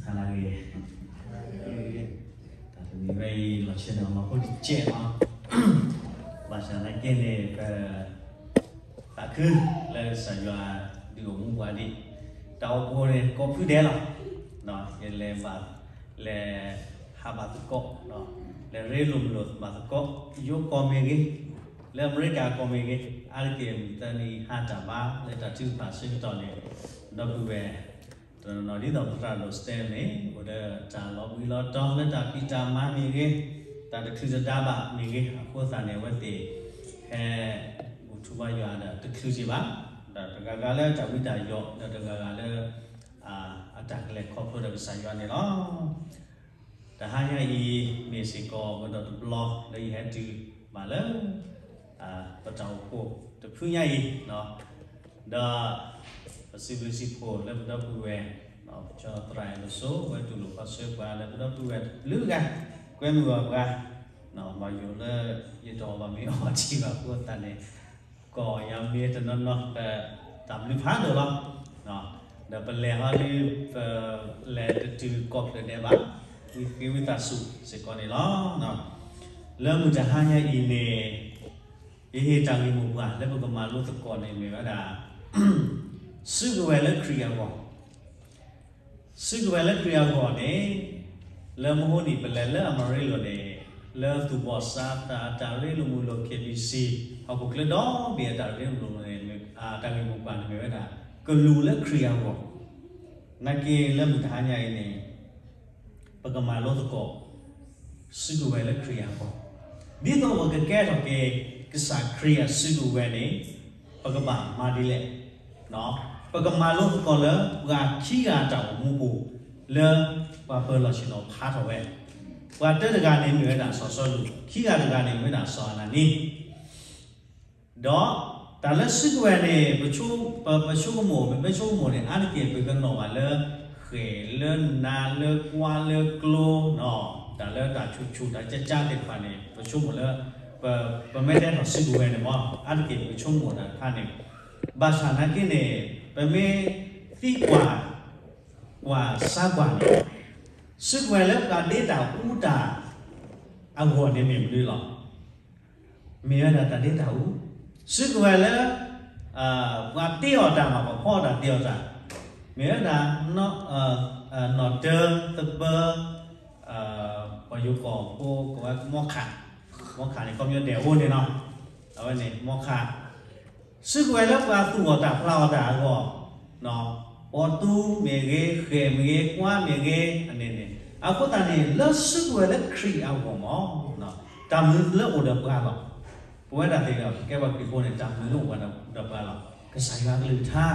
ဟါလၢအဂ့ၤ, တၢ်တနံၤဝဲအံၤ လီၤဆဲးန့ၣ် လီၤဖိတကဲးလီၤ. ဘၣ်ဆၣ်သနာ်က့န့ၣ် ပ သးခုလၢကစၢ်ယွၤဒုးအိၣ်မူပှၤဒံး, တၢ်အိၣ်ဖှိၣ်န့ၣ် ကိးဖုဒဲးလီၤ. ယလဲၤဘၣ်, လဲၤဟးဘၣ်သကိး, လဲၤရ့လိာ်မုာ်လိာ်ဘၣ်သကိး, ယိၤကီၢ်မ့ၢ်ဂ့ၤ, လၢအမဲရကၤကီၢ်မ့ၢ်ဂ့ၤ, အါတက့ၢ်မုၢ်သၢနံၤဟါတၢ်ဘါ လၢတၢ်ထုကဖၣ်ဆၢကတီၢ်န့ၣ်, ဒီပုၢ်ဝဲၢ် တနီၤနီၤဒ်သိးပသရၣ်ဒိၣ် Stanley န့ၣ် အိၣ်ဒီးတၢ်လီၤဘှံးလီၤတီၤလၢတၢ်ဖံးတၢ်မၤမ့ၢ်ဂ့ၤ, တၢ်တချုးတဒါဘၣ်မ့ၢ်ဂ့ၤ, အဃိသတးန့ၣ် အဝဲသ့ၣ်ဟဲဘူၣ်ထီၣ်ဘါယွၤဒီးတချုးက့ၤဘၣ်, ဒီးတဂၤဂၤလၢတၢ်ဝံတၢ်ယိး, ဒီးတဂၤဂၤလၢ အတၢ်ကလဲၤခီဖျိဒီးကစၢ်ယွၤန့ၣ်လီၤ. တဟါညါအံၤ မ့ၢ်စ့ၢ်ကီးကဒီးတဘျီလၢယဟဲတုၤဘၣ်လၢ ပတၢ်အိၣ်ဖှိၣ်တဖုညါအံၤ, ဒီးပစံးဘျုးစံးဖှိၣ်လၢပဒီပုၢ်ဝဲၢ်, ပကၠီသရၣ်အဲၣ်ဒိးစိ ဝဲတူၢ်လိာ်ခီဆၢပှၤလၢပဒီပုၢ်ဝဲၢ်တဘျုးဂၤ, ကွဲမုာ်အီၤပှၤ, ဘၣ်ယိၣ်လၢယတအီၣ်ဘၣ်မ့ၤအီဘၣ်ထံဘၣ်အဃိသတးန့ၣ် ကီၢ်ယၤမ့ၢ်တနီၤနီၤ တၢ်ဘျုးဖးဒိၣ်လီၤ. ဒီးပလဲၤဟီဒုး ပလဲၤတတုၤကီၢ်ဖျၢၣ်ဒဲးဘၣ်, ဝံသးစူၤစ့ၢ်ကီးန့ၣ်လီၤ. လၢမုၢ်တဟါညါအံၤန့ၣ် ယဟ့ၣ်တၢ်ဂ့ၢ်မိၢ်ပှၢ်လၢပကမၤလိသကိးန့ၣ်မ့ၢ်ဝဲဒၣ် စုကဝဲၤလၢခရံာ်အဂီၢ် စုကဝဲၤလၢခရံာ်အဂီၢ်န့ၣ် လၢမဟိနံၣ်ပလဲၤလၢအမၤရ့လိာ်န့ၣ် လၢသူၣ်ဘီၣ်စးသးအတၢ်ရ့လိာ်မုာ်လိာ် K B C ဟီၣ်ခိၣ်ချၢဒီဘ့ၣ်အတၢ်ရ့လိာ်န့ၣ် တၢ်ဂ့ၢ်မိၢ်ပှၢ်န့ၣ်မ့ၢ်ဝဲဒၣ် ကလူးလၢခရံာ်အဂီၢ်, နာ်က့လၢမုၢ်တဟါညါအံၤန့ၣ် ပကမၤလိသကိး စုကဝဲၤလၢခရံာ်အဂီၢ်, ဒ်သိးပကကဲထီၣ်က့ၤ ကစၢ်ခရံာ်အစုကဝဲၤန့ၣ် ပကဘၣ်မၤဒ်လဲၣ်. ပကမၤလိသကိးလၢပှၤခံဂၤအတၢ်အိၣ်မူပူၤ လၢပှၤပၢၤလီၢ်ဆ့ၣ်နီၤဖးထီၣ်ဝဲ, ပှၤတၢတဂၤန့ၣ်မ့ၢ်ဝဲဒၣ်စီၤစီလူး, ခံဂၤတဂၤန့ၣ်မ့ၢ်ဝဲဒၣ်စီၤအနၤနံ ဒီးတၢ်လၢစုကဝဲၤန့ၣ် ပဆိကမိၣ် ပမ့ၢ်ဆိကမိၣ်န့ၣ် အါတက့ၢ်ပကနီၣ်ဘၣ်လၢ ဃဲၣ်လၢနးလၢကွါလၢကျိ တၢ်လၢတၢ်ဆူၣ်ဆူၣ်တၢ်ကၠါကၠါသ့ၣ်တဖၣ်န့ၣ် ပဆိကမိၣ်လၢ ပမ့ၢ်တဲထီၣ်စုကဝဲၤန့ၣ်မ့ၢ် အါတက့ၢ်ပကဆိကမိၣ်တၢ်တခါန့ၣ် ဘၣ်ဆၣ်နာ်က့န့ၣ် ပမ့ၢ်သံကွၢ် ကွၢ်စၢကွၢ်န့ၣ် စုကဝဲၤလၢပှၤဒ့တၢ်အူတၢ်အဂီၢ်န့ၣ်မ့ၢ်မနုၤလီၤ. မ့ၢ်ဝဲဒၣ်တၢ်ဒ့တၢ်အူ, စုကဝဲၤလၢ ပှၤတ့အီၣ်တၢ်မ့ၢ် ပှၤဖီအီၣ်တၢ်တ့အီၣ်တၢ်, မ့ၢ်ဝဲဒၣ် နီၣ်တၢသပၢ ပှၤယိၤကီၢ်ဖိကိးဝဲမီခး, မီခးန့ၣ် ခီပညီဒဲးအိၣ်န့ၣ်လီၤ. အဝဲန့ၣ် မီခး စုကဝဲၤလၢပှၤသူၣ်အီၣ်တၢ်ဖျးအီၣ်တၢ်အဂီၢ်, ပီတူမ့ၢ်ဂ့ၤ, ဃဲၣ်မ့ၢ်ဂ့ၤ, ကွါမ့ၢ်ဂ့ၤ, အန့ၣ်န့ၣ် အဃိသတးန့ၣ် လၢစုကဝဲၤလၢခရံာ်အဂီၢ်မ့ၢ် တၢ်မနုၤလၢအိၣ်ဒီးပှၤလီၤ. ပဝဲဒၣ်သ့ၣ်ဒီး ကဲပှၤခရံာ်ဖိန့ၣ် တၢ်မနုၤလၢအိၣ်ဒီးပှၤလီၤ. ကစၢ်ယွၤအကလုၢ်ကထါ,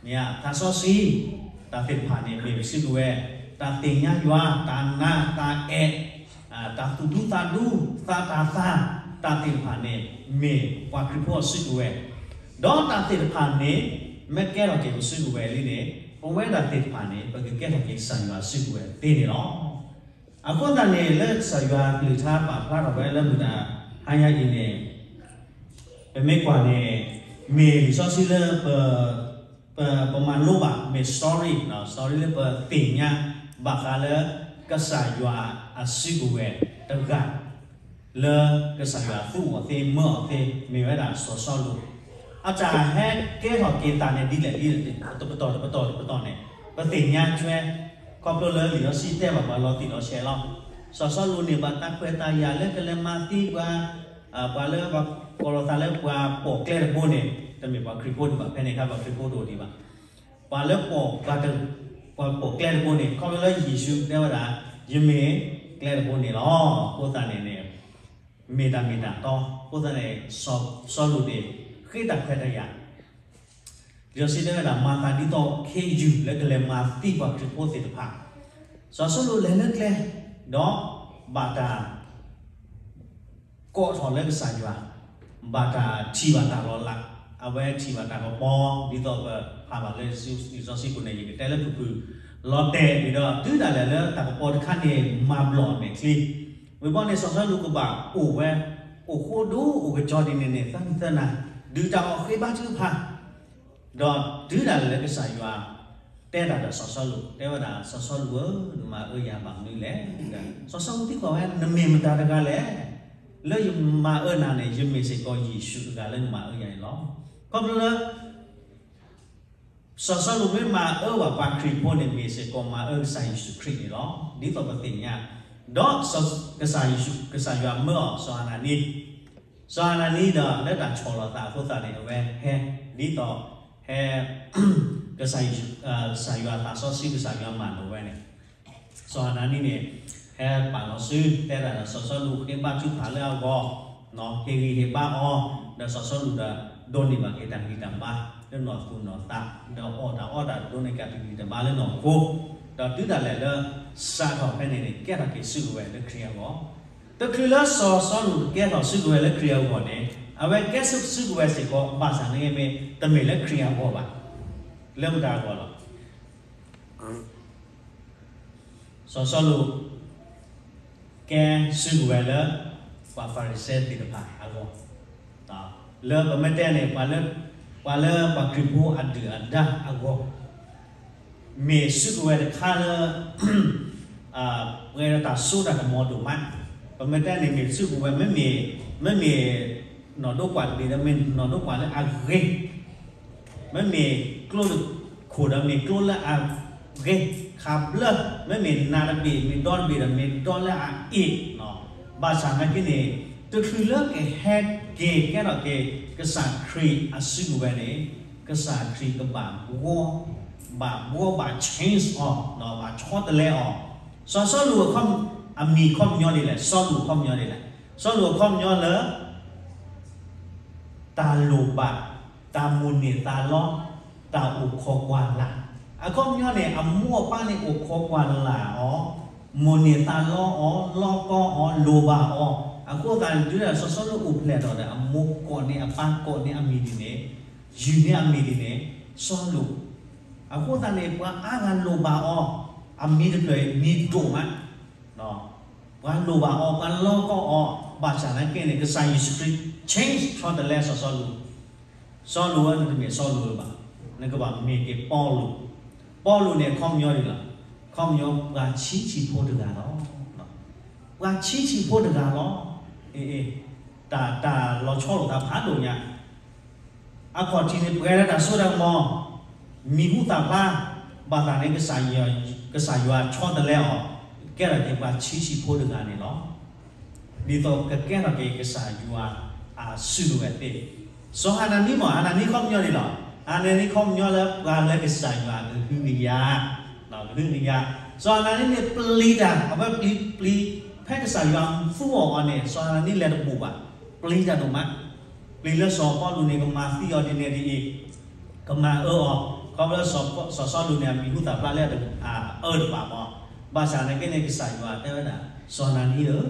မ့ၢ်ဧါ, သးစီဆှံ, တၢ်သ့ၣ်တဖၣ်န့ၣ် မ့ၢ်ပစုကဝဲၤ, တၢ်သ့ၣ်ညါယွၤ, တၢ်နာ်, တၢ်အဲၣ် တၢ်သူၣ်ဒူသးဒူ, သးတၢ်သး, တၢ်သ့ၣ်တဖၣ်န့ၣ် မ့ၢ်ပှၤခရံာ်ဖိအစုကဝဲၤ, ဒီးတၢ်သ့ၣ်တဖၣ်န့ၣ် မ့ၢ်ကဲထီၣ်က့ၤပစုကဝဲၤလံန့ၣ် ပဝဲဒၣ်သ့ၣ်တဖၣ်န့ၣ် ပကကဲထီၣ်က့ၤကစၢ်ယွၤအစုကဝဲၤသ့န့ၣ်လီၤ. အဃိသတးန့ၣ် လၢကစၢ်ယွၤအကလုၢ်ကထါပာ်ဖျါထီၣ်ဝဲလၢမုၢ်တဟါညါအံၤန့ၣ် ပမ့ၢ်ကွၢ်န့ၣ် မ့ၢ်လံာ်စီဆှံလၢ ပ ပမၤလိဘၣ် မ့ၢ် story, story လၢပသ့ၣ်ညါ ဘၣ်ဃးလၢ ကစၢ်ယွၤအစုကဝဲၤတဂၤ လၢကစၢ်ယွၤသူၣ်အီၤသ့မၢအီၤသ့ မ့ၢ်ဝဲဒၣ်စီၤစီလူး, အတၢ်ဟဲကဲထီၣ်က့ၤသးန့ၣ်ဒ်လဲၣ်ဒ်လဲၣ် တပတီၢ်တပတီၢ်တပတီၢ်န့ၣ် ပသ့ၣ်ညါထွဲ, ခီဖျိလၢလံာ်စီဆှံတဲဘၣ်ပှၤလီၤတံၢ်လီၤဆဲးလီၤ. စီၤစီလူးန့ၣ် ဘၣ်တၢ်ခွဲးတၢ်ယာ်လၢကလဲၤမၤသံပှၤ ပှၤလၢပှၤကိးလီၤသးလၢပှၤပိာ်ကျဲတဘိန့ၣ် တမ့ၢ်ပှၤခရံာ်ဖိဒံးဘၣ်, ဖဲန့ၣ်အခါပှၤခရံာ်ဖိတအိၣ်ဒံးဘၣ်. ပှၤလၢပိာ်, ပှၤပိာ်ကျဲတဘိန့ၣ် ခီဖျိလၢယ့ၣ်ၡူးတဲဝဲဒၣ် ယမ့ၢ်ကျဲတဘိန့ၣ်လီၤ. အဃိသတးန့ၣ်န့ၣ် မ့ၢ်တၢ်မ့ၢ်တၢ်တီ, အဃိသတးန့ၣ် စီၤစီလူးန့ၣ် ဃ့တၢ်ခွဲးတၢ်ယာ် လံာ်စီဆှံတဲဝဲဒၣ် မၤသးဒ်သိးခ့ယုၢ်လၢကလဲၤမၤသံပှၤခရံာ်ဖိသ့ၣ်တဖၣ်, စီၤစီလူးလဲၤလၢကျဲ, ဒီးဘၣ်တၢ် ကိးထီၣ်လၢကစၢ်ယွၤ, ဘၣ်တၢ်ထံၣ်ဘၣ်တၢ်လီၤလး, အဝဲထံၣ်ဘၣ်တၢ်ကပီၤ ဒ်သိးပဖးဘၣ်လၢလံာ်စီဆှံပူၤန့ၣ် ယကတဲလၢဖုၣ်ဖုၣ်လီၤတဲာ်န့ၣ်ဒီး တုၤဒၣ်လဲာ်လၢတၢ်ကပီၤတခါန့ၣ် မၤဘျီၣ်မဲာ်ချံ, ဝံၤဘီန့ၣ် စီၤစီလူးကဘၣ်အိၣ်ဝဲ အိၣ်ဃိဒိၣ်အိၣ်ကစီၣ်ဒ်န့ၣ်န့ၣ် သၢနံၤသၢနၤ ဒုးတၢ်အီၣ်ဃ့ဘါထုကဖၣ်, ဒီးတုၤဒၣ်လဲာ်လၢကစၢ်ယွၤ တဲတၢ်ဒီးစီၤစီလူး တဲဝဲဒၣ် စီၤစီလူးဧၢ, နမၤအၢယၤဘၣ်မနုၤလဲၣ်. စီၤစီလူးသံကွၢ်ဝဲ နမ့ၢ်မတၤတဂၤလဲၣ်. လၢယမၤအၢနၤန့ၣ် ယမ့ၢ်စ့ၢ်ကီးယ့ၣ်ၡူးတဂၤလၢနမၤအၢယၤန့ၣ်လီၤ. ခီဖျိလၢ စီၤစီလူးမ့ၢ်မၤအၢဘၣ်ပှၤခရံာ်ဖိန့ၣ် မ့ၢ်စ့ၢ်ကီးမၤအၢကစၢ်ယ့ၣ်ၡူးခရံာ်န့ၣ်လီၤ. ဒ်သိးပသ့ၣ်ညါ, ဒီးကစၢ်ယ့ၣ်ၡူး, ကစၢ်ယွၤမၢအီၤ စီၤအနၤနံ, စီၤအနၤနံဒီးလၢတၢ်ဆီၣ်လီၤသးအဃိသတးန့ၣ် အဝဲဟဲ, ဒ်သိး ဟဲ ကစၢ်ယွၤသးစီဆှံ ကစၢ်ယွၤမၤလိာ်ဝဲန့ၣ် စီၤအနၤနံန့ၣ် ဟဲပာ်လီၤစု တဲဒၣ်ဒီးစီၤစီလူး ဃ့ဘါထုကဖၣ်လၢအဂီၢ်, ဟ့ၣ်ဂံၢ်ဟ့ၣ်ဘါအီၤ, ဒီးစီၤစီလူးဒီး ဒိးန့ၢ်ဘၣ်က့ၤတၢ်ဂံၢ်တၢ်ဘါ လၢနီၢ်သူၣ်နီၢ်သး, ဒီးအီၣ်တၢ်အီတၢ် ဒိးန့ၢ်က့ၤတၢ်ဂံၢ်တၢ်ဘါလၢနီၢ်ခိ, ဒီးတုၤဒၣ်လဲာ်လၢ စးထီၣ်ဖဲန့ၣ်န့ၣ် ကဲထီၣ်က့ၤစုကဝဲၤလၢခရံာ်အဂီၢ်, တချုးလၢစီၤစီလူးကဲထီၣ်စုကဝဲၤလၢခရံာ်အဂီၢ်န့ၣ် အဝဲကဲစုကဝဲၤစ့ၢ်ကီး ဘၣ်ဆၣ်န့ၣ်မ့ၢ်တမ့ၢ်လၢခရံာ်အဂီၢ်ဘၣ်, လၢမတၤအဂီၢ်လီၤ. စီၤစီလူး ကဲစုကဝဲၤလၢ ပှၤဖၤရံၤၡဲသ့ၣ်တဖၣ်အဂီၢ်, လၢပမ့ၢ်တဲန့ၣ် ပှၤလၢပှၤခရံာ်ဖိအဒုၣ်အဒါအဂီၢ်, မ့ၢ်စုကဝဲၤတခါလၢ ပှဲၤဒီးတၢ်စိတၢ်ကမီၤဒိၣ်မး, ပမ့ၢ်တဲန့ၣ်မ့ၢ်စုကဝဲၤ မ့မ့ၢ် မ့မ့ၢ် နီၢ်ဒိကွၢ်တဘ့ၣ်ဒီးမ့ၢ်နီၢ်ဒိကွၢ်လၢအဂ့ၤ မ့မ့ၢ်ကျိတခိၣ်ဒီးမ့ၢ်ကျိလၢအဂ့ၤ, ခးဘျၢ, မ့မ့ၢ်နးတဘ့ၣ် မ့ၢ်ဒီတဘ့ၣ်ဒီးမ့ၢ်ဒီလၢအအ့ၣ်, ဘၣ်ဆၣ်နာ်က့န့ၣ် တချုးလၢကဟဲက့ၤကဲထီၣ်က့ၤ ကစၢ်ခရံာ်အစုကဝဲၤန့ၣ် ကစၢ်ခရံာ်ကဘၣ်ဘှီ, ဘၣ်ဘှီဘၣ် change အီၤ, ဘၣ်ဆီတလဲအီၤ, စီၤစီလူး အမံၤအခီပညီဒ်လဲၣ်, စီလူးအခီပညီဒ်လဲၣ်, စီလူးအခီပညီလၢ တၢ်လိၣ်ဘၣ်, တၢ်မိၣ်န့ၢ်သးလီ, တၢ်အိၣ်ခိးကွၢ်လၢ်, အခီပညီန့ၣ် အမိၢ်အပၢ်န့ၣ် အိၣ်ခိးကွၢ်လၢ်အီၤ, မိၣ်န့ၢ်သးလီအီၤ, လီကီအီၤ, လိၣ်ဘၣ်အီၤ, အဃိသတးန့ၣ် တုၤဒၣ်စီၤစီလူးအိၣ်ဖျဲၣ်ထီၣ်ဒီး အမိၢ်ကိးန့ၢ်အပၢ်ကိးန့ၢ်အမံၤဒ်န့ၣ်, ယုၢ်န့ၢ်အမံၤဒ်န့ၣ်, စီလူး, အဃိသတးန့ၣ် ပှၤအါဂၤလိၣ်ဘၣ်အီၤ, အမံၤတဖျၢၣ်အံၤ မံၤဒိၣ်မး ပှၤလိၣ်ဘၣ်အီၤ, ပှၤလီကီအီၤ, ဘၣ်ဆၣ်သနာ်က့န့ၣ် ကစၢ်ယ့ၣ်ၡူးခရံာ် change ဆီတလဲစီၤစီလူး, စီလူးဧၢ နတမ့ၢ်စီလူးလၢၤဘၣ်, နကဘၣ်မ့ၢ်က့ၤပီလူး, ပီလူးန့ၣ် အခီပညီဒ်လဲၣ်, အခီပညီ ပှၤဆံးဆံးဖိတဂၤလီၤ, ပှၤဆံးဆံးဖိတဂၤလီၤ, အ့ အ့ တၢ် တၢ်လီၤဆီလိာ်သးဖးဒိၣ်ညါ အခီၣ်ထံးန့ၣ် ပှဲၤဒီးတၢ်စိတၢ်ကမီၤ, မံၤဟူသၣ်ဖျါ, ဘၣ်ဆၣ်န့ၣ် ကစၢ်ယွၤဆီတလဲအီၤ, ကဲထီၣ်က့ၤပှၤဆံးဆံးဖိတဂၤန့ၣ်လီၤ. ဒ်သိးကကဲထီၣ်က့ၤကစၢ်ယွၤအစုကဝဲၤသ့ၣ်, စီၤဟနၤနံမ့ၢ် ဟနၤနံခီပညီန့ၣ်လီၤ. ဟနၤနံခီပညီလၢပှၤလၢကစၢ်ယွၤကဟုကယာ်, ကဟုကယာ်, စီၤဟနၤနံန့ၣ်ပျံၤတၢ်, အဝဲပျံၤ, ပျံၤ, ဖဲကစၢ်ယွၤသူအီၤအီၤန့ၣ် စီၤဟနၤနံလဲၤတဘူးဘၣ်, ပျံၤတၢ်ဒိၣ်မး ပျံၤလၢစီၤပီလူးန့ၣ် ကမၤသံအီၤဒ်န့ၣ်ဒ်အံၤ, ကမၤအၢအီၤ, ခီဖျိစီၤစီလူးန့ၣ် အမံၤဟူသၣ်ဖျါလၢအအၢတဖၣ်မး, ဘၣ်ဆၣ်နာ်က့န့ၣ် ကစၢ်ယွၤတဲဝဲဒၣ် စီၤနၤနံဧၢ,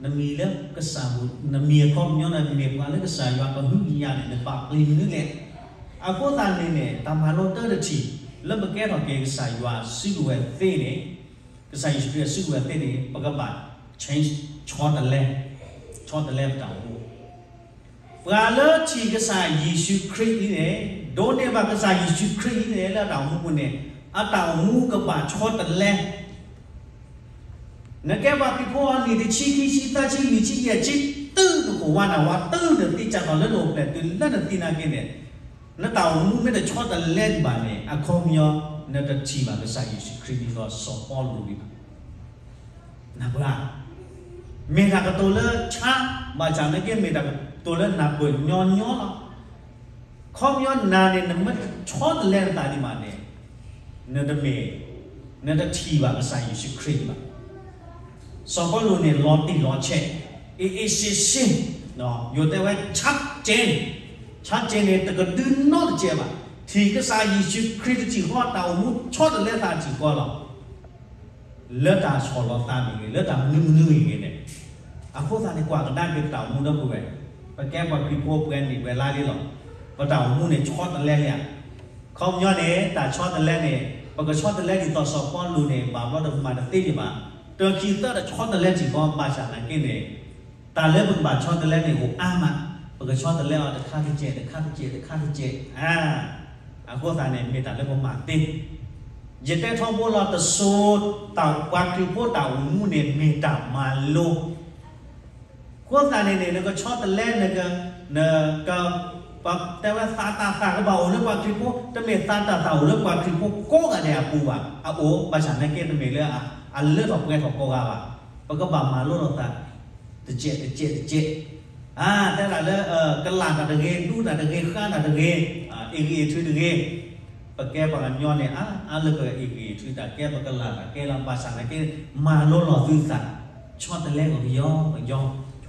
နမံၤလၢကစၢ်, နမံၤအခီပညီန့ၣ် မ့ၢ်ပှၤလၢကစၢ်ယွၤကဟုကယာ်န့ၣ် နဘၣ်ပျံၤမနုၤလဲၣ်. အဃိသတးန့ၣ်န့ၣ် တၢ်မၤလိတၢ်တထံၣ် လၢပကဲထီၣ်က့ၤကစၢ်ယွၤစုကဝဲၤသ့န့ၣ်, ကစၢ်ယ့ၣ်ၡူးခရံာ်အစုကဝဲၤသ့န့ၣ် ပကဘၣ် change ဆီတလဲ, ဆီတလဲပတၢ်အိၣ်မူ ပှၤလၢထံၣ်ကစၢ်ယ့ၣ်ၡူးခရံာ်အံၤန့ၣ်, ဒိးန့ၢ်ဘၣ်ကစၢ်ယ့ၣ်ၡူးခရံာ်အံၤန့ၣ် လၢအတၢ်အိၣ်မူပူၤန့ၣ်, အတၢ်အိၣ်မူကဘၣ်ဆီတလဲ. နကဲပှၤခရံာ်ဖိအနံၣ်တဆံ ခံဆံ သၢဆံ လွံၢ်ဆံ ယဲၢ်ဆံ, တုၤနကိၣ်ဝါနၢ်ဝါ, တုၤနသံစးထီၣ်လၢနအိၣ်ဖျဲၣ်, တုၤလၢနသံနာ်က့န့ၣ်, နတၢ်အိၣ်မူမ့ၢ်တဆီတလဲဒံးဘၣ်န့ၣ် အခီပညီ နတထံၣ်ဘၣ်ကစၢ်ယ့ၣ်ၡူးခရံာ် ဒ်သိးစီၤပီလူးန့ၣ်ဘၣ်. နၢ်ပၢၢ်ဧါ, မ့ၢ်တၢ်ကတိၤလၢဆါ, ဘၣ်ဆၣ်နာ်က့မ့ၢ်တၢ်ကတိၤလၢနၢ်ပၢၢ်ညီညီလီၤ. ခီပညီနၤန့ၣ် နမ့ၢ်တဆီတလဲနသးဒံးဘၣ်န့ၣ်, နတမ့ၢ်, နတထံၣ်ဘၣ်ကစၢ်ယ့ၣ်ၡူးခရံာ်ဒံးဘၣ်. စီၤပီလူးန့ၣ် လီၤတံၢ်လီၤဆဲး, အ့ၣ်အ့ၣ်စ့းစ့း, ယိၤတဲဝဲ ชัดเจน, ชัดเจน န့ၣ် တကဒုနီတစဲးဘၣ်. ထံၣ်ကစၢ်ယ့ၣ်ၡူးခရံာ်တထံၣ်ဃီ တၢ်အိၣ်မူဆီတလဲသးတထံၣ်ဃီလီၤ. လၢတၢ်ဆီၣ်လီၤသးမ့ၢ်ဂ့ၤ, လၢတၢ်မနုၤမနုၤမ့ၢ်ဂ့ၤန့ၣ်, အဃိသတးန့ၣ် ကွၢ်ကဒါက့ၤပတၢ်အိၣ်မူဒီပုၢ်ဝဲၢ်, ပကဲပှၤခရံာ်ဖိပှဲၤနံၣ်ပှဲၤလါလံလီၤ. ပတၢ်အိၣ်မူန့ၣ်ဆီတလဲလံဧါ. ခီပညီန့ၣ် တၢ်ဆီတလဲန့ၣ်, ပကဆီတလဲဒ်သိးစီၤပီလူးန့ၣ် ဘၣ်ဘျီတမၤတသ့ဒံးဘၣ်. တခံသၢတဆီတလဲထံၣ်ဃီ ဘၣ်ဆၣ်သနာ်က့န့ၣ် တၢ်လၢပကဘၣ်ဆီတလဲန့ၣ်အိၣ်အါမး, ပကဆီတလဲအီၤတခါတစဲး တခါတစဲး တခါတစဲး, အဃိသတးန့ၣ် မ့ၢ်တၢ်လၢပမၤသ့. ယတဲထီဘိလီၤ တစိၤ တၢ်ပှၤခရံာ်ဖိတၢ်အိၣ်မူန့ၣ် မ့ၢ်တၢ်မၤလိ အဃိသတးန့ၣ်န့ၣ် နကဆီတလဲ နက နက တဲဝဲသးတၢ်သၣ်ကဘၣ်အိၣ်လၢပှၤခရံာ်ဖိ, တမ့ၢ်သးတၢ်သၣ်အိၣ်လၢပှၤခရံာ်ဖိကိးဂၤဒဲးအပူၤဘၣ်. အအိၣ် ဘၣ်ဆၣ်နာ်က့တမ့ၢ်လၢအလၢထီၣ်ပှဲၤထီၣ်ကိးဂၤဘၣ်. ပကဘၣ်မၤလိလီၤသး တစဲးတစဲးတစဲး, တဲဒၣ်လၢ ကလၣ်တၢ်တဂ့ၤ, ဒူတၢ်တဂ့ၤ, ဃါတၢ်တဂ့ၤ, အ့ၣ်ဂံၢ်အ့ၣ်ထုတဂ့ၤ. ပကဲပှၤကညီန့ၣ် အါအါလၢပအ့ၣ်ဂံၢ်အ့ၣ်ထု တၢ်ကဲပကလၣ်တၢ်ကဲလီၤ. ဘၣ်ဆၣ်နာ်က့ မၤလိလီၤသုသး, ဆီတလဲအီၤကယီကယီ,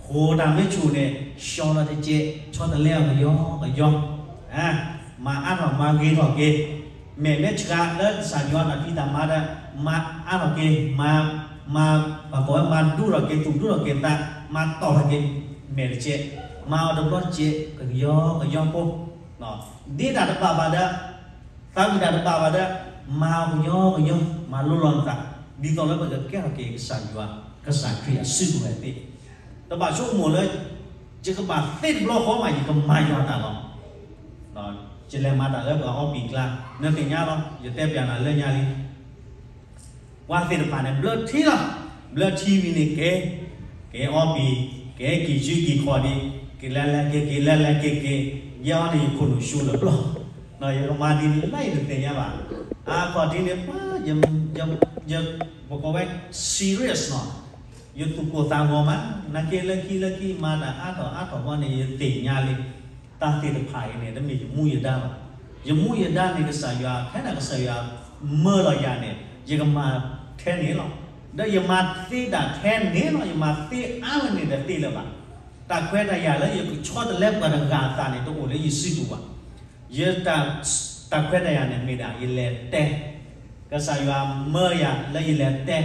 ဃိာ်တၢ်မ့ၢ်ဆူၣ်န့ၣ် ဆှီလီၤတစဲး, ဆီတလဲအီၤကယီကယီ, မၤအါထီၣ်မၤဂ့ၤထီၣ်က့ၤ, မဲာ်မ့ၢ်ဆှးလၢကစၢ်ယွၤတၢ်ဖံးတၢ်မၤဒီး မၤအါထီၣ်က့ၤ, မၤ မၤ ပှၤကိးဝဲမၤဒူထီၣ်က့ၤသူၣ် ဒူထီၣ်က့ၤသး, မၤတီၢ်ထီၣ်က့ၤ မဲာ်တစဲး, မၤအီၤတဘျီစဲး ကယီကယီဖိ, ဒ့တၢ်တဘၣ်ဘၣ်ဒီး သးဝံၣ်တၢ်တဘၣ်ဘၣ်ဒီး မၤအီၤကယီကယီ, မၤလိလီၤနသး, ဒ်သိးလၢပကကဲထီၣ်က့ၤကစၢ်ယွၤ ကစၢ်ခရံာ်အစုကဝဲၤသ့ၣ်, တဘၣ်ဆိကမိၣ်လၢ ယကဘၣ်သ့တဘျီဃီမး ယကမၤယွၤတၢ်လီၤ. ယလဲၤမၤတၢ်လၢပှၤအီပံၤကျါ နသ့ၣ်ညါလီၤ, ယတဲပျးနၤလၢညါလံ ပှၤသ့ၣ်တဖၣ်န့ၣ် ဘျၢထံလီၤ, ဘျၢထံဝံၤန့ၣ်က့ၤ, က့ၤအီပံၤ, က့ၤက့ၤယုၢ်က့ၤခီၣ်ဒံး, က့ၤလဲၤလဲၤက့ၤက့ၤ လဲၤလဲၤက့ၤက့ၤ, ယဲအီၤန့ၣ်ယခိၣ်နူာ်ဆှိလၢပျီ, ယကမၤဒ်န့ၣ်လၢယတသ့ၣ်ညါဘၣ်. အခီၣ်ထံးန့ၣ် ပှၤ ယ ပကိးဝဲ serious နီၤ, ယသူၣ်ကိၢ်သးဂီၤမး, နာ်က့လၢခံလၢခံမၤတၢ်အါထီၣ်အါထီၣ်ဘီန့ၣ် ယသ့ၣ်ညါလံ တၢ်သ့ၣ်တဖၣ်အံၤန့ၣ် တမ့ၢ်ယမူယဒါဘၣ်. ယမူယဒါန့ၣ် ကစၢ်ယွၤ ဖဲဒၣ်ကစၢ်ယွၤမၢလီၤယၤန့ၣ် ယကမၤထဲန့ၣ်လီၤ. ဒီးယမၤသ့ဒၣ်ထဲန့ၣ်လီၤ, ယမၤသ့အါန့ၣ် တသ့လၢၤဘၣ်. တၢ်ခွဲးတၢ်ယာ်လၢယကဆီတလဲပှၤတဂၤအသးန့ၣ် တအိၣ်လၢယစုပူၤဘၣ်. ယ တၢ်ခွဲးတၢ်ယာ်န့ၣ်မ့ၢ်ဒၣ် ယလဲၤတဲ, ကစၢ်ယွၤမၢယၤလၢယလဲၤတဲ,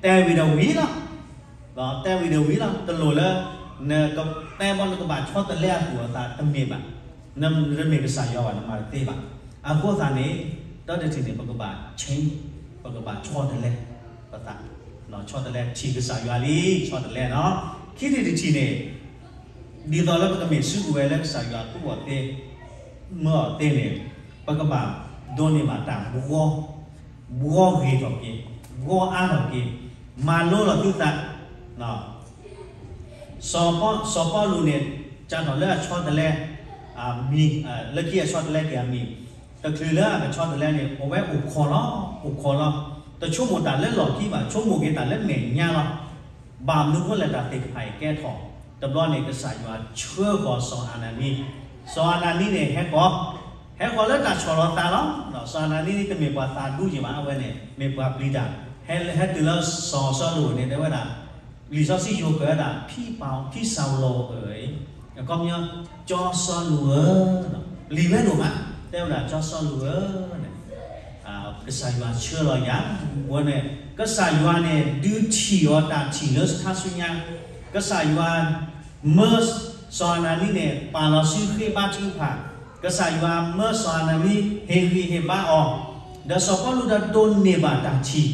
တဲဝံၤဒီးဝံၤလီၤ. တဲဝံၤဒီးဝံၤလီၤ. တလိၣ်လၢ နကတဲဘီ နကဘၣ်ဆီတလဲအသူၣ်အသး တမ့ၢ်ဘၣ်. နတမ့ၢ်ကစၢ်ယွၤဘၣ် နမၤတသ့ဘၣ်. အဃိသတးန့ၣ် တၢ်တထံၣ်န့ၣ် ပကဘၣ် change, ပကဘၣ်ဆီတလဲပသး, ဆီတလဲထံၣ်ကစၢ်ယွၤလံ, ဆီတလဲနီၤ. ခံထံၣ်တထံၣ်န့ၣ် ဒ်သိးလၢပကမ့ၢ်စုကဝဲၤလၢကစၢ်ယွၤသူအီၤသ့, မၢအီၤသ့န့ၣ်, ပကဘၣ်ဒိးန့ၢ်ဘၣ်တၢ်ဘှီ, ဘှီဂ့ၤထီၣ်က့ၤ, ဘှီအါထီၣ်က့ၤ, မၤလိလီၤသုသး. စီၤပီလူး, စီၤပီလူးန့ၣ် စးထီၣ်လၢအဆီတလဲ, မံၤ, လၢခံအဆီတလဲက့ၤအမံၤ, တချုးလၢအကဆီတလဲန့ၣ် အဝဲအိၣ်ခိးလီၤ, အိၣ်ခိးလီၤ. တဆိကမိၣ်တၢ်လၢလီၢ်ခံဘၣ်, ဆိကမိၣ်က့ၤတၢ်လၢမဲာ်ညါလီၤ. ဘၣ်မနုၤဃိလဲၣ်တၢ်သ့ၣ်တဖၣ်အံၤကဲထီၣ်, တဘျီန့ၣ် ကစၢ်ယွၤဆှၢဃီၤစီၤအနနံ, စီၤအနနံန့ၣ် ဟဲဃီၤ, ဟဲဃီၤလၢတၢ်ဆီၣ်လီၤသးလီၤ. စီၤအနနံန့ၣ် တမ့ၢ်ပှၤသးဒူယံၤဘၣ်, အဝဲန့ၣ် မ့ၢ်ပှၤပျံၤတၢ်, ဟဲတုၤလၢစီၤစီလူးန့ၣ် တဲဝဲဒၣ်, လံာ်စီဆှံယိၤကၢၤဝဲဒၣ် ဖံပၢ်, ဖံစီလူးဧၢ, အခီပညီ ကၠီစီလူးဧၢ, ပျံၤဝဲဒိၣ်မး, တဲဝဲဒၣ် ကၠီစီလူးဧၢ, ကစၢ်ယွၤဆှၢလီၤယၤ, ဝဲန့ၣ် ကစၢ်ယွၤန့ၣ် ဒုးထံၣ်အီၤတၢ်ထံၣ်လၢခါဆူညါ, ကစၢ်ယွၤမၢစီၤအနနံန့ၣ် ပာ်လီၤစုဃ့ဘါထုကဖၣ်, ကစၢ်ယွၤမၢစီၤအနနံ ဟ့ၣ်ဂံၢ်ဟ့ၣ်ဘါအီၤ, ဒီးစီၤပီလူးဒီးဒိးန့ၢ်ဘၣ်တၢ်ထံၣ်,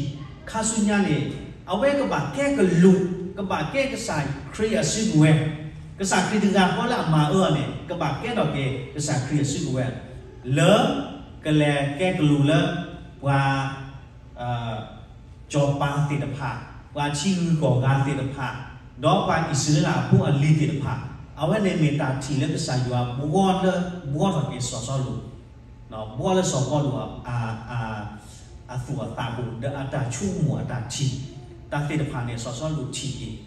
ခါဆူညါန့ၣ် အဝဲကဘၣ်ကဲကလူး, ကဘၣ်ကဲကစၢ်ခရံာ်အစုကဝဲၤ, ကစၢ်ခရံာ်တဂၤဃီလၢအမၤအၢအီၤန့ၣ် ကဘၣ်ကဲထီၣ်က့ၤကစၢ်ခရံာ်အစုကဝဲၤ, လၢကလဲၤကဲကလူးလၢ ပှၤ စီၤပၤသ့ၣ်တဖၣ်, ပှၤထံဂုၤကီၢ်ဂၤသ့ၣ်တဖၣ်, ဒီးပှၤအံၣ်စရ့လးအဖိအလံၤသ့ၣ်တဖၣ်, အဝဲန့ၣ်မ့ၢ်တၢ်ထံၣ်လၢကစၢ်ယွၤဘှီလၢ ဘှီထီၣ်က့ၤစီၤစီလူး, ဘှီလၢစီၤပီလူး အသူၣ်အသးပူၤ ဒီးအတၢ်ဆိကမိၣ်အတၢ်ထံၣ်, တၢ်သ့ၣ်တဖၣ်န့ၣ် စီၤစီလူးထံၣ်က့ၤ,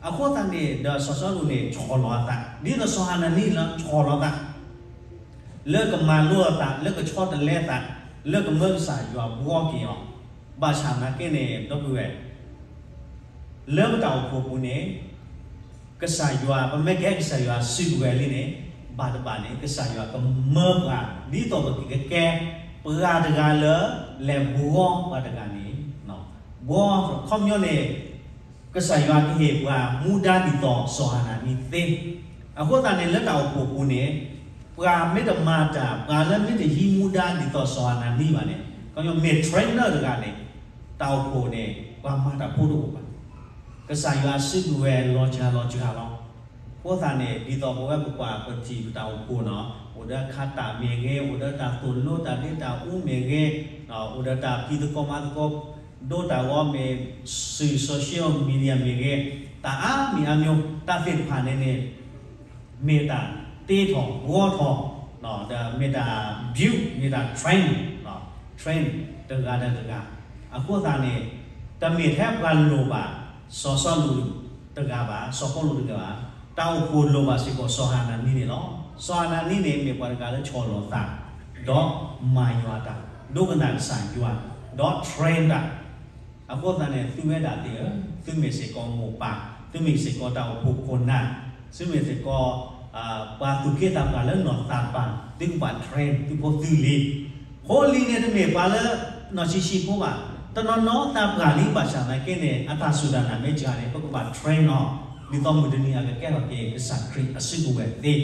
အဃိသတးန့ၣ်ဒီးစီၤစီလူးန့ၣ် ဆီၣ်လီၤအသး ဒ်သိးစီၤအနနံလီၤ ဆီၣ်လီၤသး လၢကမၤလိအသး လၢကဆီတလဲသး လၢကမၢကစၢ်ယွၤဘှီက့ၤအီၤ, ဘၣ်ဆၣ်သနာ်က့န့ၣ် ဒီပုၢ်ဝဲၢ် လၢပတၢ်အိၣ်ဖှိၣ်ပူၤန့ၣ် ကစၢ်ယွၤ ပမ့ၢ်ကဟဲကစၢ်ယွၤစုကဝဲၤလံန့ၣ် ဘၣ်တဘၣ်န့ၣ် ကစၢ်ယွၤကမၢပှၤ ဒ်သိးပကကဲ ပှၤတဂၤလၢ လဲၤဘှီပှၤတဂၤန့ၣ်, ဘှီ ခီပညီန့ၣ် ကစၢ်ယွၤကဟ့ၣ်ပှၤမူဒါဒ်သိးစီၤအနနံသ့, အဃိသတးန့ၣ် လၢတၢ်အိၣ်ဖှိၣ်ပူၤန့ၣ် ပှၤမ့ၢ်တမၤတၢ် ပှၤလၢမ့ၢ်တဟံးမူဒါဒ်သိးစီၤအနနံဘၣ်န့ၣ် ခီပညီမ့ၢ် trainer တဂၤန့ၣ် တၢ်အိၣ်ဖှိၣ်န့ၣ် ပှၤမၤတၢ်ဖိတအိၣ်ဘၣ်. ကစၢ်ယွၤစုကဝဲၤလီၤစှၤလီၤစှၤလီၤ အဃိသတးန့ၣ် ဒ်သိးပဝဲပကွၢ်ပထံၣ်ပတၢ်အိၣ်ဖှိၣ်နီၤ အိၣ်ဒီးခးတၢ်မ့ၢ်ဂ့ၤ, အိၣ်ဒီးတၢ်သိၣ်လိတၢ်ဒ့တၢ်အူမ့ၢ်ဂ့ၤ, အိၣ်ဒီးတၢ်ဖံးသကိးမၤသကိး ဒိတၢ်ဂီၤမ့ၢ် စူး social media မ့ၢ်ဂ့ၤ, တၢ်အါမံၤအါမံၤ တၢ်သ့ၣ်တဖၣ်န့ၣ်န့ၣ် မ့ၢ်တၢ်တ့ထီၣ်ဘှီထီၣ် ဒီးမ့ၢ်တၢ် build မ့ၢ်တၢ် train, train တဂၤဒီးတဂၤ, အဃိသတးန့ၣ် တမ့ၢ်ထဲပှၤလိၣ်ဘၣ် စီၤစီလူးတဂၤဘၣ်, စီၤပီလူးတဂၤဘၣ်, တၢ်အိၣ်ဖှိၣ်လိၣ်ဘၣ်စ့ၢ်ကီးစီၤအနၤနံန့ၣ်လီၤ. စီၤအနၤနံန့ၣ် မ့ၢ်ပှၤတဂၤလၢဆီၣ်လီၤသး ဒီးမၤယွၤတၢ်, ဒိကနၣ်ကစၢ်ယွၤ, ဒီး train တၢ် အဃိသတးန့ၣ် သုဝဲဒၣ်သ့ၣ်ဧၢ, သုမ့ၢ်စ့ၢ်ကီးမိၢ်ပၢ်, သုမ့ၢ်စ့ၢ်ကီးတၢ်အိၣ်ဖှိၣ်ခိၣ်နၢ်, သုမ့ၢ်စ့ၢ်ကီး ပှၤသူၣ်က့သးပှၢ်လၢနီၢ်သးပၢ်, သုကဘၣ် train သုဖိသုလံၤ, ဖိလံၤန့ၣ်တမ့ၢ်ပှၤလၢ နီၢ်ဆံးဆံးဖိဘၣ်, တနီၤနီၤသးပှၢ်လံ ဘၣ်ဆၣ်သနာ်က့န့ၣ် အတၢ်စူၢ်တၢ်နာ်မ့ၢ်စှၤန့ၣ် ပကဘၣ် train အီၤ, ဒ်သိးမုၢ်တနံၤအကကဲထီၣ်က့ၤကစၢ်ခရံာ်အစုကဝဲၤသ့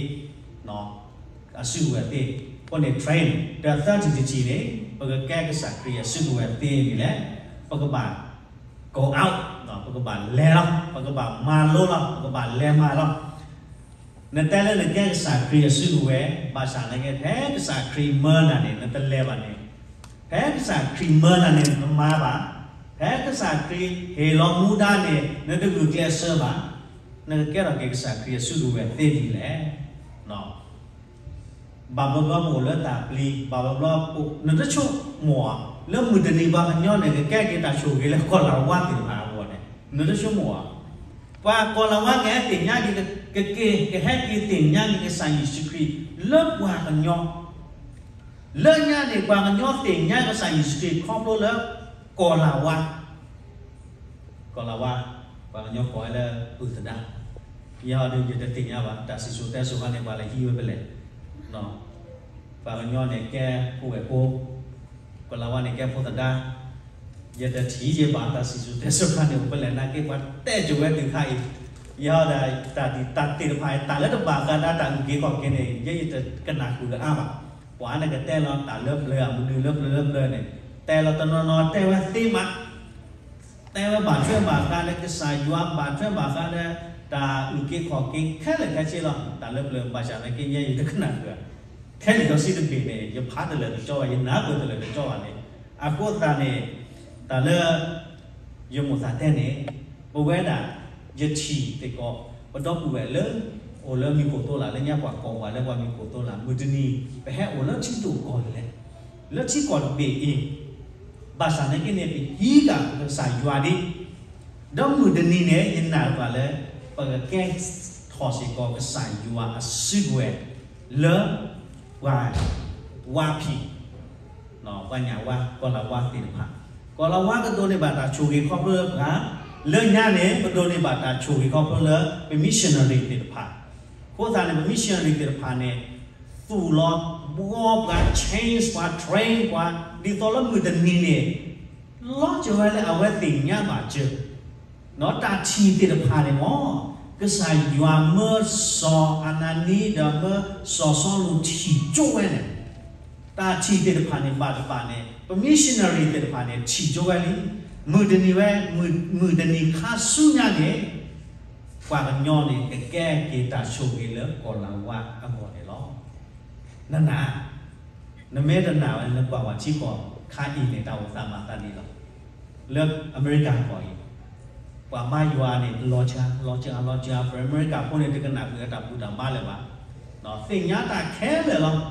အစုကဝဲၤသ့, အဃိန့ၣ် train တၢ်သၢထံၣ်တထံၣ်န့ၣ် ပကကဲကစၢ်ခရံာ်အစုကဝဲၤသ့န့ၣ်လဲၣ်, ပကဘၣ် go out, ပကဘၣ်လဲၤလီၤ, ပကဘၣ်မၤလိလီၤ, ပကဘၣ်လဲၤမၤလီၤ. နတဲလၢနကဲကစၢ်ခရံာ်အစုကဝဲၤ, ဘၣ်ဆၣ်နကဲ ဖဲကစၢ်ခရံာ်မၢနၤန့ၣ် နတလဲၤဘၣ်န့ၣ်, ဖဲကစၢ်ခရံာ်မၢနၤန့ၣ် နမၤဘၣ်, ဖဲကစၢ်ခရံာ်ဟ့ၣ်လီၤမူဒါန့ၣ် နတဂုာ်ကျဲးစၢးဘၣ်, နကကဲထီၣ်က့ၤကစၢ်ခရံာ်အစုကဝဲၤသ့ဒ်လဲၣ်. ဘၣ်ဘျီဘျီပအိၣ်လၢတၢ်ပျံၤ, ဘၣ်ဘျီဘျီပအိၣ် နတဆိကမိၣ်ဧါ, လၢမုၢ်တနံၤပှၤကညီန့ၣ် ကကဲက့ၤတၢ်ဆိၣ်ဂ့ၤလၢကီၢ်လၤဝါသ့ၣ်တဖၣ်အဂီၢ်န့ၣ် နတဆိကမိၣ်ဧါ. ပှၤကီၢ်လၤဝါကဟဲသ့ၣ်ညါက့ၤ ကက့ၤ ကဟဲက့ၤသ့ၣ်ညါက့ၤကစၢ်ယ့ၣ်ၡူးခရံာ် လၢပှၤကညီ လၢညါန့ၣ် ပှၤကညီသ့ၣ်ညါကစၢ်ယ့ၣ်ၡူးခရံာ်ခီဖျိလၢ ကီၢ်လၤဝါ ကီၢ်လၤဝါ, ပှၤကညီကိးဝဲလၢပုၢ်သဒါ, ယၤဒီးယတသ့ၣ်ညါဘၣ် တၢ်စံၣ်စိၤတဲစိၤခါန့ၣ် ပှၤလဲၤဟံးဝဲဖဲလဲၣ်, ပှၤကညီန့ၣ်ကဲဖိဝဲၢ်ဖိ, ကီၢ်လၤဝါန့ၣ်ကဲဖိသဒါ, ယတထံၣ်ယဘၣ်တၢ်စံၣ်စိၤတဲစိၤခါန့ၣ် အိၣ်ဖဲလဲၣ်နာ်က့ ပှၤတဲစိၤဝဲတုၤခါအံၤ, ယၤဒီးတၢ်ဒ်တၢ်သ့ၣ်တဖၣ်အံၤ တၢ်လၢတဘၣ်ဃးဒီးတၢ်အုၣ်က့ၤခီၣ်က့ၤန့ၣ် ယဲယတကနၣ်ဃုာ်လၢအါဘၣ်, ပှၤန့ၣ်ကတဲလီၤတၢ်လၢပျၢၤ မနုၤလၢပျၢၤလၢပျၢၤန့ၣ်, တဲလီၤတနီၤနီၤတဲဝဲသ့မး တဲဝဲဘၣ်ထွဲဘၣ်ဃးလၢကစၢ်ယွၤ ဘၣ်ထွဲဘၣ်ဃးလၢ တၢ်အုၣ်က့ၤခီၣ်က့ၤခဲလၢာ်ခဲဆ့လီၤ. တၢ်လၢပျၢၤဘၣ်ဆၣ်သနာ်က့ ယဲယတကနၣ်ဃုာ်, ထဲလံာ်စီဆှံတဘ့ၣ်န့ၣ် ယဖးတလၢာ်တကၠီဘၣ်, ယနၢ်ပၢၢ်တလၢာ်တကၠီဘၣ်န့ၣ်, အဃိသတးန့ၣ် တၢ်လၢ ယမိၣ်သးတဲန့ၣ်, ပဝဲဒၣ် ယထံၣ်သ့ၣ်ကီး ပဒီပုၢ်ဝဲၢ်လၢ အိၣ်လၢမံၤခိၣ်သိလၢ် လၢညါပှၤကိးပှၤလၢပှၤမံၤခိၣ်သိလၢ် မုၢ်တနံၤ ပဟဲအိၣ်လၢထံဒိၣ်ကီၢ်လဲၢ် လၢထံကီၢ်တဘ့ၣ်အံၤ, ဘၣ်ဆၣ်သနာ်က့န့ၣ် ပဟံးဃာ်ပကစၢ်ယွၤဒ်, ဒီးမုၢ်တနံၤန့ၣ် ယနာ်ပှၤလၢ ပကကဲထီၣ်စ့ၢ်ကီးကစၢ်ယွၤအစုကဝဲၤ လၢ ပှၤ ဝါဖံး ပှၤညၣ်ဝါ ကီၢ်လၤဝါသ့ၣ်တဖၣ်, ကီၢ်လၤဝါကဒိးန့ၢ်ဘၣ်တၢ်ဆိၣ်ဂ့ၤခီဖျိလၢပှၤ, လၢညါန့ၣ် ပဒိးန့ၢ်ဘၣ်တၢ်ဆိၣ်ဂ့ၤခီဖျိလၢ ပ missionary သ့ၣ်တဖၣ်, အဃိသတးန့ၣ် ပ missionary သ့ၣ်တဖၣ်န့ၣ် သူၣ်လီၤဘှီပှၤ change ပှၤ train ပှၤ ဒ်သိးလၢမုၢ်တနံၤန့ၣ် လီၤစၢၤဝဲလၢအဝဲသ့ၣ်ညါဘၣ်စၢၤ ဒီးတၢ်ထံၣ်သ့ၣ်တဖၣ်န့ၣ်မ့ၢ် ကစၢ်ယွၤမၢစီၤအနၤနံဒီးမၢစီၤစီလူးထံၣ်ကၠိဝဲန့ၣ်, တၢ်ထံၣ်သ့ၣ်တဖၣ်န့ၣ် ဘၣ်တဘၣ်န့ၣ် ပ missionary သ့ၣ်တဖၣ်န့ၣ် ထံၣ်ကၠိဝဲလံ, မုၢ်တနံၤဝဲ, မုၢ်တနံၤခါဆူညါန့ၣ် ပှၤကညီန့ၣ် ကကဲက့ၤတၢ်ဆိၣ်ဂ့ၤလၢကီၢ်လၤဝါအဂီၢ်န့ၣ်လီၤ. နနာ် နမ့ၢ်တနာ်ဝဲ နကွၢ်ပှၤထံကီၢ်ခါအံၤန့ၣ် တၢ်အိၣ်သးမၤသးဒ်လီၤ. လၢအမဲရကၤကီၢ်အံၤ ပှၤဘါယွၤန့ၣ် လီၤစှၤ လီၤစှၤ လီၤစှၤ ပှၤအမဲရကၤဖိန့ၣ် တကနၣ်ဃုာ်ဒီးတၢ်ဘူၣ်တၢ်ဘါလၢၤဘၣ်, သ့ၣ်ညါတၢ်ခဲလၢာ်လီ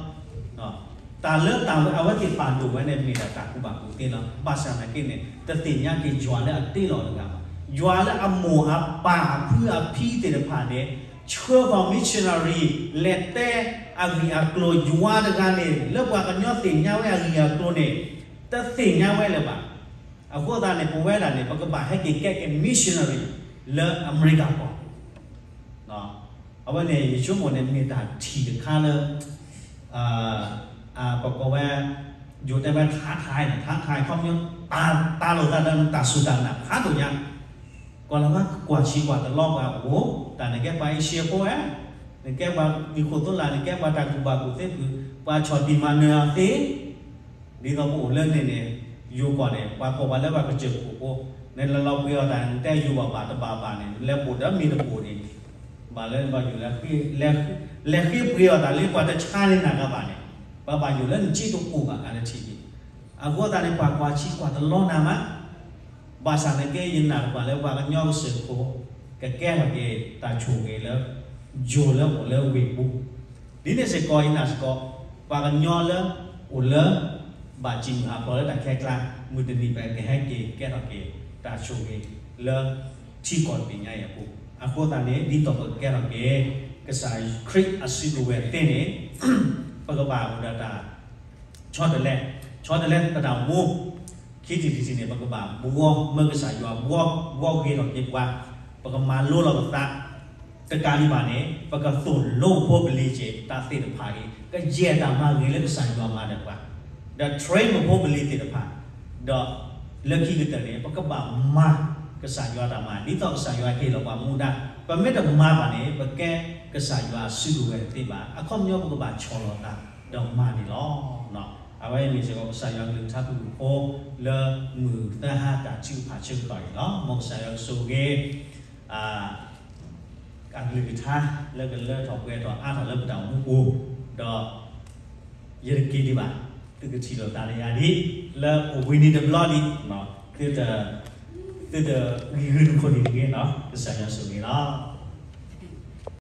ၤ. တၢ်လၢတၢ်ဝဲအဝဲသ့ၣ်ပာ်ဒိၣ်ဝဲန့ၣ် မ့ၢ်ဒၣ်တၢ်ကူၣ်ဘၣ်ကူၣ်သ့လီၤ. ဘၣ်ဆၣ်သနာ်က့န့ၣ် တသ့ၣ်ညါက့ၤယွၤလၢအတ့လီၤတဂၤဘၣ်. ယွၤလၢအမိၢ်အပၢ်အဖုအဖံသ့ၣ်တဖၣ်န့ၣ် ဆှၢဃီၤ missionary လဲၤတဲအဂ့ၢ်အကျိၤ ယွၤတဂၤန့ၣ် လၢပှၤကညီသ့ၣ်ညါဝဲအဂ့ၢ်အကျိၤန့ၣ် တသ့ၣ်ညါဝဲလၢၤဘၣ်. အဃိသတးန့ၣ် ပဝဲဒၣ်န့ၣ် ပကဘၣ်ဟဲက့ၤကဲက့ၤ missionary လၢအမဲရကၤကီၢ် အဝဲန့ၣ် ယဆိကမိၣ်န့ၣ် မ့ၢ်တၢ်ထံၣ်တခါလၢ ပကိးဝဲ ယိၤတဲဝဲ ท้าทาย န့ၣ် ท้าทาย ခီပညီ တၢ်လိာ်သးဒီးတၢ်စူၢ်တၢ်နာ်ဖးဒိၣ်ညါ, ကီၢ်လၤဝါကွၢ်ဆံးကွၢ်တလီပှၤအိၣ်, တၢ်နကဲပှၤအ့ရှံဖိဧါ, နကဲပှၤမံၤခိၣ်သိလၢ် နကဲပှၤတၢ်ကူၣ်ဘၣ်ကူၣ်သ့ဖုၣ်, ပှၤဆီၣ်တံၢ်မၤနၢၤအီၤသ့ ဒ်သိးပအိၣ်လၢန့ၣ်န့ၣ် ယိၤကီၢ်န့ၣ် ပှၤကိးပှၤလၢပှၤကစၢၢ်ခိၣ်ဖိ, နလဲၤလီၤပှ့ၤအီၤတၢ် နတဲယိၤဘၣ်ဘၣ်တဘၣ်ဘၣ်န့ၣ် နလဲၤပိာ်ဒီးမ့ၢ်တပိာ်န့ၣ်, ပှၤလၢဘၣ်ယိၣ်လၢ လဲၤဃ့ပှ့ၤအီၣ်တၢ်လၢပှၤတဆါန့ၢ်နၤကဘၣ်န့ၣ်, ပဘၣ်ယိၣ်လၢနစ့တအိၣ်ဘၣ်အါတထံၣ်န့ၣ်, အဃိသတးန့ၣ် ပှၤကွၢ်ဆံကွၢ်တလီနၤမး, ဘၣ်ဆၣ်သနာ်က့ ယနာ်လၢပှၤလၢပှၤကညီကစၢၢ်ခိၣ် ကကဲထီၣ်က့ၤတၢ်ဆိၣ်ဂ့ၤလၢ ယိၣ်လၢအိၣ်လၢဝ့ၢ်ပူၤ, ဒ်န့ၣ်စ့ၢ်ကီး ယနာ်စ့ၢ်ကီး ပှၤကညီလၢ အိၣ်လၢ ဘၣ်စံၣ်မုၢ်ဟးဖျိးလၢတၢ်ခဲကျါ မုၢ်တနံၤပကဟဲက့ၤကဲထီၣ်က့ၤ တၢ်ဆိၣ်ဂ့ၤလၢ ထံကီၢ်တဘ့ၣ်ညါအံၤအပူၤ, အဃိသတးန့ၣ် ဒ်သိးပကကဲထီၣ်က့ၤ ကစၢ်ခရံာ်အစုကဝဲၤသ့န့ၣ် ပကဘၣ်အိၣ်ဒီးတၢ် ဆီတလဲ, ဆီတလဲပတၢ်အိၣ်မူ, ခံထံၣ်တထံၣ်န့ၣ် ပကဘၣ်ဘှီမၢကစၢ်ယွၤ ဘှီဂ့ၤထီၣ်က့ၤပှၤ, ပကမၤလိလီၤပသး, တကးဒံးဘၣ်န့ၣ် ပကသိၣ်လိဖိပလံၤက့ၤတၢ်သ့ၣ်တဖၣ်အံၤ ကယဲၢ်တၢ်မၤဂ့ၤလၢကစၢ်ယွၤမၤဒီးပှၤ, ဒီး train မၢဖိပလံၤသ့ၣ်တဖၣ်, ဒီးလၢခံကတၢၢ်န့ၣ် ပကဘၣ်မၤကစၢ်ယွၤတၢ်မၤ ဒ်သိးကစၢ်ယွၤဟ့ၣ်လီၤပှၤမူဒါ, ပမ့ၢ်တမၤဘၣ်န့ၣ် ပကဲကစၢ်ယွၤအစုကဝဲၤတသ့ဘၣ်, အခီပညီပကဘၣ်ဆီၣ်လီၤသး ဒီးမၤန့ၣ်လီၤ. အဝဲအံၤမ့ၢ်စ့ၢ်ကီး ကစၢ်ယွၤကလုၢ်ကထါပူၤဖိ လၢမုၢ်သၢဟါတၢ်ထုကဖၣ်ဆၢကတီၢ်အံၤလီၤ. မ်ကစၢ်ယွၤကဆိၣ်ဂ့ၤ အကလုၢ်ကထါ လၢကလၢထီၣ်ပှဲၤထီၣ်အါထီၣ်လၢပတၢ်အိၣ်မူပူၤ, ဒီး ယတက့ၤဒံးဘၣ်, သုကထံၣ်လိာ်သးဒီးယၤဒ် လၢအိၣ်ဘှံးနံၤတဘျီဒံး, သုတဂံၢ်ဂုာ်နခိၣ်နူာ်တဂ့ၤ, ကစၢ်ယွၤဆိၣ်ဂ့ၤလီၤ.